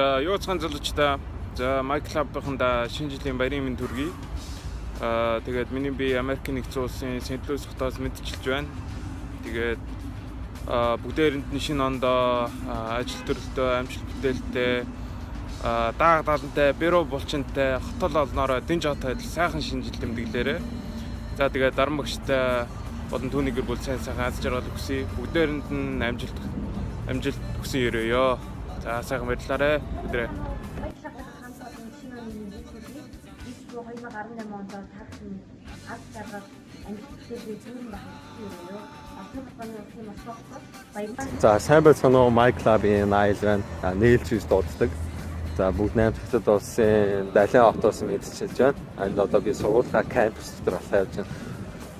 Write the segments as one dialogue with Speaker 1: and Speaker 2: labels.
Speaker 1: За юу цхан залуучдаа. За My Club-ынхандаа шинэ жилийн баярын мэнд хүргэе. Тэгээд миний би Америкийн нэгдсэн улсын Сент Луис хотоос мэдчилж байна. Тэгээд бүгдээрэнд нь шинэ ондоо ажил төрөлтөө, амжилт бүтээлтэй, дааг даалантай, бюро булчинтай, хотол олноороо дэнж хот адил сайхан шинэ жил тэмдэглээрэй. За тэгээд даран багштай болон түүний гэр бүл сайн сайхан аз жаргал хүсье. Бүгдээрэнд нь амжилт хүсэн өрөөё. За сайхан баярлалаарэ. Өдрөө.
Speaker 2: Баярлалаа хамт олон шинэ оны мэндийг хүргэе. Ирж буй 2018 онд та бүхэн аз жаргал, амжилт бүтээлгүй дүүрэн байхыг хүсэн өрөөе. Орсын холбооны улсын Москва хотод баярлалаа.
Speaker 3: За сайн байцгаана уу, My Club-ийн Найл байна. Нээлж хийж дууддаг. За бүгд 8 дахьтад улсын Далайн хотоос мэдчилж байна. Энд одоо би сургуулийнхаа кампус дотор алхаа явж байна.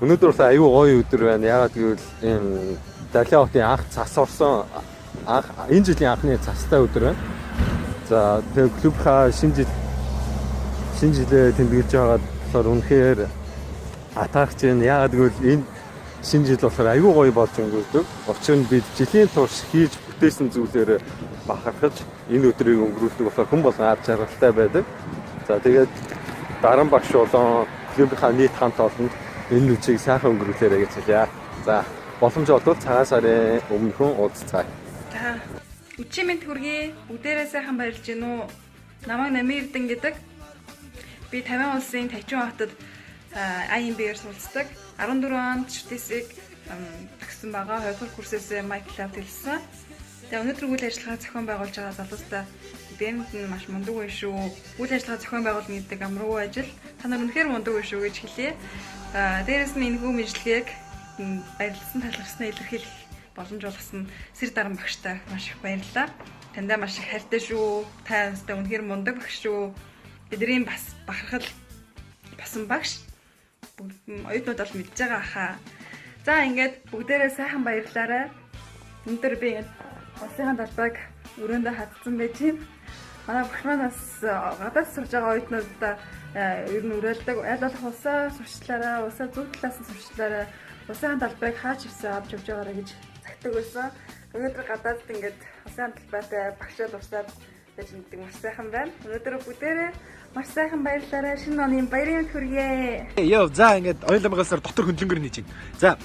Speaker 3: Өнөөдөр бол аюу гоё өдөр байна. Яагаад гэвэл энэ Далайн хотын анх цас орсон, анх энэ жилийн анхны цастай өдөр байна. За тэгээ клубийнхаа шинэ жилээ тэмдэглэж байгаад болохоор үнэхээр атаарч байна. Яагаад гэвэл энэ шинэ жил болохоор аюу гоё болж өнгөрдөг. Учир нь бид жилийн турш хийж бүтээсэн зүйлээр бахархаж энэ өдрийг өнгөрүүлдэг болохоор хүн болгон аз жаргалтай байдаг. За тэгээд даран багш болон клубийнхаа нийт хамт олонд энэ үеийг сайхан өнгөрүүлээрэй гэж хэлье. За боломж олвол цагаан сарын өмнөхөн уулзцгаая.
Speaker 4: За, үдшийн мэнд хүргэе. Бүгдээрээ сайхан баярлж гин үү? Намайг Намын Эрдэн гэдэг. Би 50 улсын Тайчун хотод IMB-ээр суралцдаг. 14 онд ШҮТС-ийг төгссөн байгаа. 2 дугаар курсээс My Club төлсөн. Тэгээ өнөөдөр үйл ажиллагаа зохион байгуулж байгаа залуустай бүгдээрэнд нь маш мундаг байх шүү. Үйл ажиллагаа зохион байгуулна гэдэг амаргүй ажил. Та нар үнэхээр мундаг байх шүү гэж хэлье. Дээрээс нь энэхүү мэдлэгийг баярлсан талархснаа илэрхийлэх боломж олгосон сэр даран багштай маш их баярлалаа. Таньдаа маш их хайртай шүү. Та өнөөдөр үнэхээр мундаг багш шүү. Бидний бас бахархал басан багш. Бүгд оюутнууд бол мэдж байгаа хаа. За ингээд бүгдээрээ сайхан баярлалаарай. Өнөөдөр би ингээд улсынхаа талбайг өрөөндөө хатсан байж байна. Манай багш маань бас гадаад сурж байгаа оюутнуудаа ер нь уриалдаг. Аль болох улсаа сурчлаарай, улсаа зөв талаас нь сурчлаарай. Улсын талбайг хаач ирсэн авч явж байгаарай гэж загтаг байсан. Өнөөдөр гадаадд ингээд улсын талбайтай багшаа дурсаад байж нэгдэг маш сайхан байна. Өнөөдөр бүгдээрээ маш сайхан баярлалаарай. Шинэ оны баярын мэнд хүргэе.
Speaker 5: Йоо, за ингээд оюун ламгасаар дотор хөндлөнгөр нээж байна. За,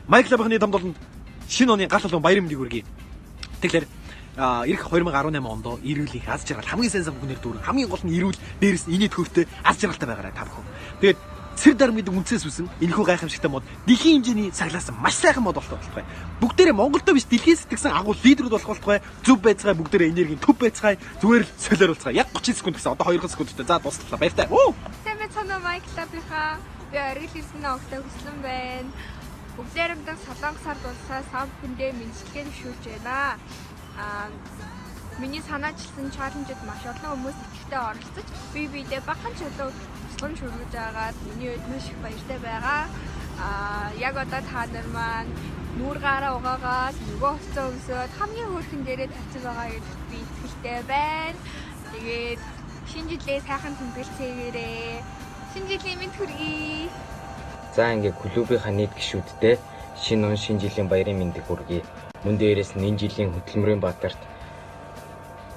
Speaker 5: My Club-ын тамд болонд шинэ оны гал халуун баярын мэндийг хүргэе. Тэгэхээр ирэх 2018 онд эрүүл их аз жаргал, хамгийн сайн санхүүнээр дүүрэн, хамгийн гол нь эрүүл, дээрээс нь инээд хөвтэй аз жаргалтай байгаарай та бүхэн. Тэгээд сэр дарам гэдэг үндсээс үсэн энэхүү гайхамшигтай мод дэлхийн хэмжээний саглаасан маш сайхан мод болох болтугай. Бүгдээрээ Монголдо биш дэлхийн сэтгсэн агуу лидерүүд болох болтугай. Зөв байцгаая, бүгдээрээ энергийн төв байцгаая. Зүгээр л солиоруулцгаая. Яг 30 секунд гэсэн. Одоо 2 секундтай. За дуслаа. Баяртай. Оо.
Speaker 6: Сайн байцгаана уу, My Club-ийнхаа. Би оргил ирсэн огтой хүслэн байна. Бүгдээрэндээ Солонгос ард улсаа сав бүхэндээ мэндчилгээ дэвшүүлж байна. Миний санаачилсан challenge-д маш олон хүмүүс идэвхтэй оролцож, бие биедээ бахан чулуу тусламж хүргэж байгаад миний хувьд маш их баяртай байгаа. Яг одоо та нар маань нүүр гараа угаагаад нөгөө хувцас өмсөөд хамгийн хөөрхөн дээрээ тавьсан байгаа гэдэгт би итгэлтэй байна. Тэгээд шинэ жилээ сайхан тэмдэглэцгээгээрэй. Шинэ жилийн мэнд хүргэе.
Speaker 7: За ингээ клубийнхаа нийт гишүүддээ шинэ он шинэ жилийн баярын мэндийг хүргэе. Мөн дээрээс нь энэ жилийн хөдөлмөрийн баатарт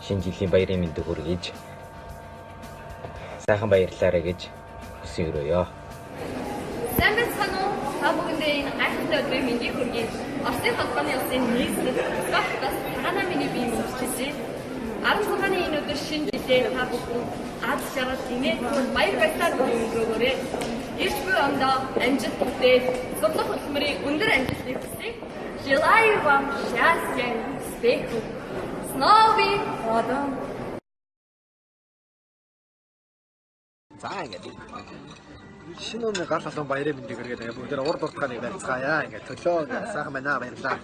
Speaker 7: шинэ жилийн баярын мэндийг хүргэж сайхан баярлалаарай гэж хүсэн өрөөё.
Speaker 8: Сайн байцгаана уу? Та бүхэндээ энэ гайхалтай өдрийн мэндийг хүргэе. Орсын холбооны улсын нийслэл Москва хотоос цагаанаа миний бие мэдчилжээ. 16-ны энэ өдөр шинэ жилээ та бүхэн аз жаргал, инээд баяр баясгалаар өнгөрөөгөөрэй. Ирж буй ондоо амжилт бүтээл, судлах хөдөлмөрийн өндөр амжилтыг хүсье. Желаю вам счастья и успехов. С Новым годом!
Speaker 5: За ингээд шинэ оны гал халуун баярын мэндийг хүргээд ингээд бүгдээр урд урдгаа нэг барьцгаая. Ингээд төлөө ингээд сайхан байна, баярлалаа.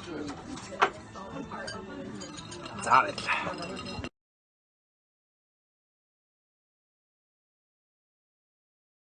Speaker 5: За баярлалаа.